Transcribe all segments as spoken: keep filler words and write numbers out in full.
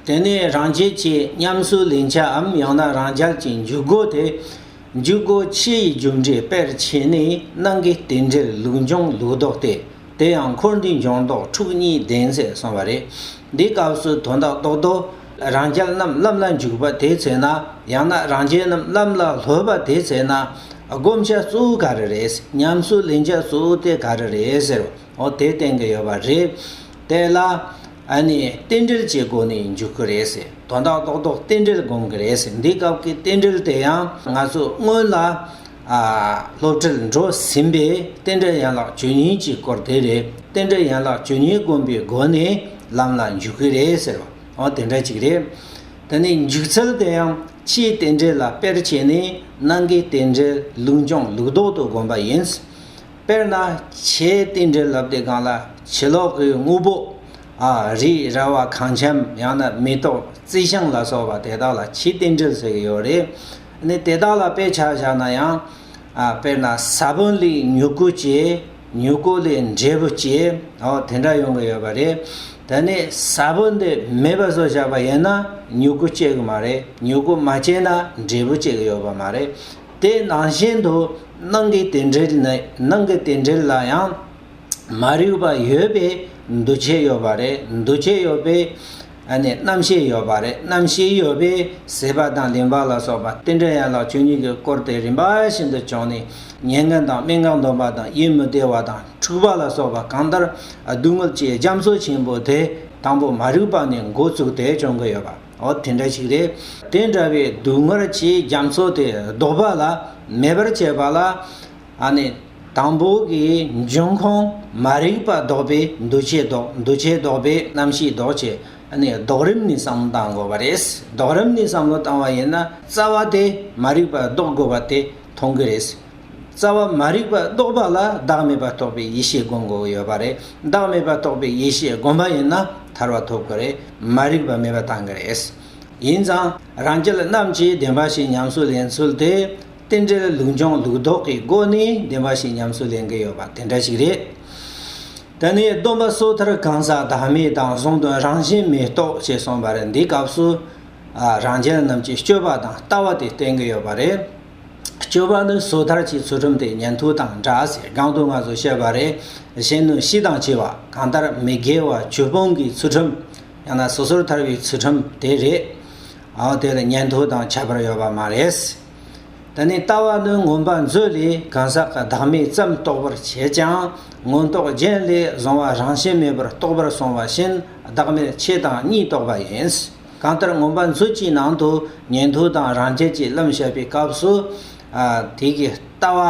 དེ་ནས་རང་རྒྱལ་གྱི་ཉམས་སུ་ལེན་བྱའམ་ཡང་ན་རང་རྒྱལ་གྱི་འཇུག་སྒོ་དེ། འཇུག་སྒོ་ཆོས་ཡི་རྒྱུ་འབྲས་དཔེར་ཕྱེ་ནས་སྣང་གི་རྟེན་འབྲེལ་ལུགས་འབྱུང་ལུགས་ལྡོག་སྟེ། དེ་ཡང་འཁོར་འདས་འབྱུང་ལྡོག་ཕྲུགས་གཉིས་ལྡན་ཟེར་གསུངས་པ་རེད། འདིའི་སྐབས་སུ་དོན་དག་རྡོག་རྡོག་རང་རྒྱལ་རྣམས་ལམ་ལ་འཇུག་པ་དེའི་ཚེ་ན། ཡང་ན་རང་རྒྱལ་རྣམས་ལམ་ལ་སློབ་པ་དེའི་ཚེ་ན། བསྒོམ་བྱ་གཙོ་བོ་ག་རེ་རེད། ཉམས་སུ་ལེན་བྱ་གཙོ་བོ་དེ་ག་རེ་རེད་ཟེར་བ། འོ་དེ་བསྟན་གྱི་ཡོད་པ་རེད། དེ་ལ་ཨ་ནི་རྟེན་འབྲེལ་གྱི་སྒོ་ནས་འཇུག་གི་རེད་ཟེར། དོན་དག་རྡོག་རྡོག་རྟེན་འབྲེལ་སྒོམ་གྱི་རེད་ཟེར། འདི་སྐབས་ཀྱི་རྟེན་འབྲེལ་དེ་ཡང་ང་ཚོ་སྔོན་ལ་ཨ་སློབ་ཁྲིད་འགྲོ་ཟིན་པའི་རྟེན་འབྲེལ་ཡན་ལག་བཅུ་གཉིས་ཀྱི་སྐོར་དེ་རེད། རྟེན་འབྲེལ་ཡན་ལག་བཅུ་གཉིས་བསྒོམ་པའི་སྒོ་ནས་ལམ་ལ་འཇུག་གི་རེད་ཟེར་བ། འོ་དེ་འདྲ་ཅིག་རེད། དེ་ནས་འཇུག་ཚུལ་དེ་ཡང་ཆོས་རྟེན་འབྲེལ་ལ་དཔེར་བྱས་ནས་སྣང་གི་རྟེན་འབྲེལ་ལུགས་འབྱུང་ལུགས་ལྡོག་ཏུ་བསྒོམ་པ་ཡིན། དཔེར་ན་ཆོས་རྟེན་འབྲེལ་ལབ་དུས་སྒང་ལ་ཕྱི་ལོགས་ཀྱི་དངོས་པོ། ཨ་རི་ར་བ་ཁང་ཁྱིམ་ཡང་ན་མེ་ཏོག་རྩི་ཤིང་ལ་སོགས་པ་དེ་དག་ལ་ཆོས་རྟེན་འབྲེལ་ཟེར་གྱི་ཡོད་རེད། ཨ་ནི་དེ་དག་ལ་དཔེ་ཆ་བཞག་ན་ཡང་། ཨ་དཔེར་ན་ས་བོན་ལས་མྱུ་གུ་སྐྱེ། མྱུ་གུ་ལས་འབྲས་བུ་སྐྱེ། འོ་དེ་འདྲ་ཡོང་གི་ཡོད་པ་རེད། དེ་ནས་ས་བོན་དེ་མེད་པ་བཟོ་བཞག་པ་ཡིན་ན་མྱུ་གུ་སྐྱེ་གི་མ་རེད། མྱུ་གུ་མ་སྐྱེ་ན་འབྲས་བུ་སྐྱེ་གི་ཡོད་པ་མ་རེད། དེ་ནང་བཞིན་དུ་སྣང་གི་རྟེན་འབྲེལ་ནི། སྣང་གི་རྟེན་འབྲེལ་ལ་ཡང་མ་རིག་པ་ཡོད་པའི་འདུ་བྱེད་ཡོད་པ་རེད། འདུ་བྱེད་ཡོད་པའི་ཨ་ནི་རྣམ་ཤེས་ཡོད་པ་རེད། རྣམ་ཤེས་ཡོད་པའི་སྲེད་པ་དང་ལེན་པ་ལ་སོགས་པ་རྟེན་འབྲེལ་ཡན་ལག་བཅུ་གཉིས་ཀྱི་སྐོར་དེ་རིམ་པ་བཞིན་དུ་བྱུང་ནས། མྱ་ངན་དང་སྨྲེ་སྔགས་འདོན་པ་དང་ཡིད་མི་བདེ་བ་དང་འཁྲུག་པ་ལ་སོགས་པ་གང་ལྟར་སྡུག་བསྔལ་གྱི་རྒྱ་མཚོ་ཆེན་པོ་དེ་དང་པོ་མ་རིག་པ་ནས་འགོ་བཙུགས་ཏེ་བྱུང་གི་ཡོད་པ། འོ་དེ་འདྲ་ཞིག་རེད། དེ་འདྲ་བའི་སྡུག་བསྔལ་གྱི་རྒྱ་མཚོ་དེ་ལྡོག་པ་ལ། མེད་པར་བྱེད་པ་ལ། ཨ་ནི་དང་པོ་གི་འབྱུང་ཁུངས་མ་རིག་པ་ལྡོག་པའི་འདུ་བྱེད་ལྡོག་འདུ་བྱེད་ལྡོག་པའི་རྣམ་ཤེས་ལྡོག་བྱེད། ཨ་ནི་ལྡོག་རིམ་ནས་བསམ་བློ་བཏང་དགོས་པ་རེད། ལྡོག་རིམ་ནས་བསམ་བློ་བཏང་བ་ཡིན་ན་རྩ་བ་དེ་མ་རིག་པ་ལྡོག་དགོས་པ་དེ་མཐོང་གི་རེད། རྩ་བ་མ་རིག་པ་ལྡོག་པ་ལ་བདག་མེད་པ་རྟོགས་པའི་ཡེ་ཤེས་སྒོམ་དགོས་ཀྱི་ཡོད་པ་རེད། བདག་མེད་པ་རྟོགས་པའི་ཡེ་ཤེས་སྒོམ་པ་ཡིན་ན་ཐར་པ་ཐོབ་ཀྱི་རེད། མ་རིག་པ་མེད་པ་བཏང་གི་རེད། ཡིན་ཙང་རང་རྒྱལ་རྣམ་བཅས་བདེན་པ་བཞི་ཉམས་སུ་ལེན་ཚུལ་དེ། རྟེན་འབྲེལ་ལུགས་འབྱུང་ལུགས་ལྡོག་གི་སྒོ་ནས་བདེན་པ་བཞི་ཉམས་སུ་ལེན་གྱི་ཡོད་པ་དེ་འདྲ་ཞིག་རེད། དེ་ནས་སྡོམ་པ་སོ་ཐར་གང་ཟག་བདག་མེད་དང་གཟུང་དོན་རང་བཞིན་མེད་རྟོགས་ཞེས་གསུངས་པ་རེད། འདིའི་སྐབས་སུ་ཨ་རང་རྒྱལ་རྣམ་བཅས་སྤྱོད་པ་དང་ལྟ་བ་དེ་བསྟན་གྱི་ཡོད་པ་རེད། སྤྱོད་པ་ནི་སོ་ཐར་གྱི་ཚུལ་ཁྲིམས་དེ་ཉན་ཐོས་དང་འདྲ་ཟེར། གོང་དུ་ང་ཚོ་བཤད་པ་རེད། གཞན་གནོད་གཞི་དང་བཅས་པ། གང་ལྟར་མི་དགེ་བ་བཅུ་སྤོང་གི་ཚུལ་ཁྲིམས། ཡང་ན་སོ་སོར་ཐར་བའི་ཚུལ་ཁྲིམས་དེ་རེད། འོ་དེ་ལ་ཉན་ཐོས་དང་ཁྱད་པར་ཡོད་པ་མ་རེད། དེ་ནས་ལྟ་བ་ནི་མངོན་པ་མཛོད་ལས་གང་ཟག་གི་བདག་མེད་ཙམ་རྟོགས་པར་བྱེད་ཀྱང་། མངོན་རྟོགས་རྒྱན་ལས་གཟུང་བ་རང་བཞིན་མེད་པར་རྟོགས་པར་གསུངས་པ་བཞིན་བདག་མེད་ཕྱེད་དང་གཉིས་རྟོགས་པ་ཡིན། གང་ལྟར་མངོན་པ་མཛོད་ཀྱི་ནང་དུ་ཉན་ཐོས་དང་རང་རྒྱལ་གྱི་ལམ་བཤད་པའི་སྐབས་སུ། ཨ་དེ་གི་ལྟ་བ།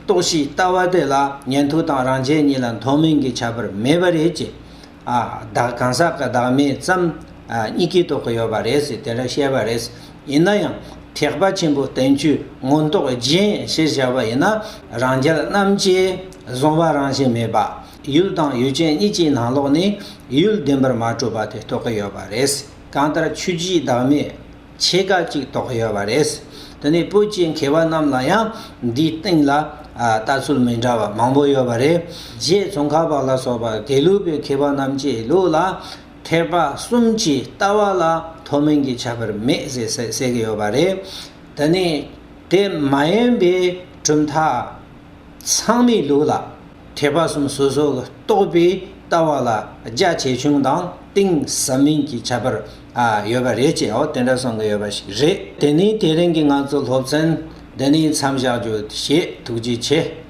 རྟོགས་བྱའི་ལྟ་བ་དེ་ལ་ཉན་ཐོས་དང་རང་རྒྱལ་གཉིས་ལ་མཐོ་དམན་གྱི་ཁྱད་པར་མེད་པ་རེད་ཅེས། ཨ་བདག་གང་ཟག་གི་བདག་མེད་ཙམ་ཨ་གཉིས་ཀས་རྟོགས་ཀྱི་ཡོད་པ་རེད་ཟེར་དེ་འདྲ་བཤད་པ་རེད། ཡིན་ན་ཡང་ཐེག་པ་ཆེན་པོའི་བསྟན་བཅོས་མངོན་རྟོགས་རྒྱན་ཞེས་བྱ་བ་ཡིན་ན། རང་རྒྱལ་རྣམ་བཅས་གཟུང་བ་རང་བཞིན་མེད་པ། ཡུལ་དང་ཡུལ་ཅན་གཉིས་ཀྱི་ནང་ལོགས་ནས་ཡུལ་བདེན་པར་མ་གྲུབ་པ་དེ་རྟོགས་ཀྱི་ཡོད་པ་རེད། གང་ལྟར་ཆོས་ཀྱི་བདག་མེད་ཕྱེད་ཀ་གཅིག་རྟོགས་ཀྱི་ཡོད་པ་རེད། དེ་ནས་བོད་ཀྱི་མཁས་པ་རྣམས་ལ་ཡང་འདིའི་སྟེང་ལ་ཨ་ལྟ་ཚུལ་མི་འདྲ་བ་མང་པོ་ཡོད་པ་རེད། རྗེ་ཙོང་ཁ་པ་ལ་སོགས་པ་དགེ་ལུགས་པའི་མཁས་པ་རྣམས་ཀྱི་ལུགས་ལ་ཐེག་པ་གསུམ་གྱི་ལྟ་བ་ལ་མཐོ་དམན་གྱི་ཁྱད་པར་མེད་ཟེར་ཟེར་གྱི་ཡོད་པ་རེད། དེ་ནས་དེ་མ་ཡིན་པའི་གྲུབ་མཐའ་ཚང་མའི་ལུགས་ལ་ཐེག་པ་གསུམ་སོ་སོ་གི་རྟོགས་པའི་ལྟ་བ་ལ་རྒྱ་ཆེ་ཆུང་དང་གཏིང་ཟབ་དམན་གྱི་ཁྱད་པར་ཨ་ཡོད་པ་རེད་ཅེས། འོ་དེ་འདྲ་གསུང་གི་ཡོད་པ་ཞིག་རེད། དེ་ནས་དེ་རིང་གི་ང་ཚོ་སློབ་ཚན་འདི་ནས་མཚམས་བཞག་རྒྱུ་བྱེད། ཐུགས་རྗེ་ཆེ།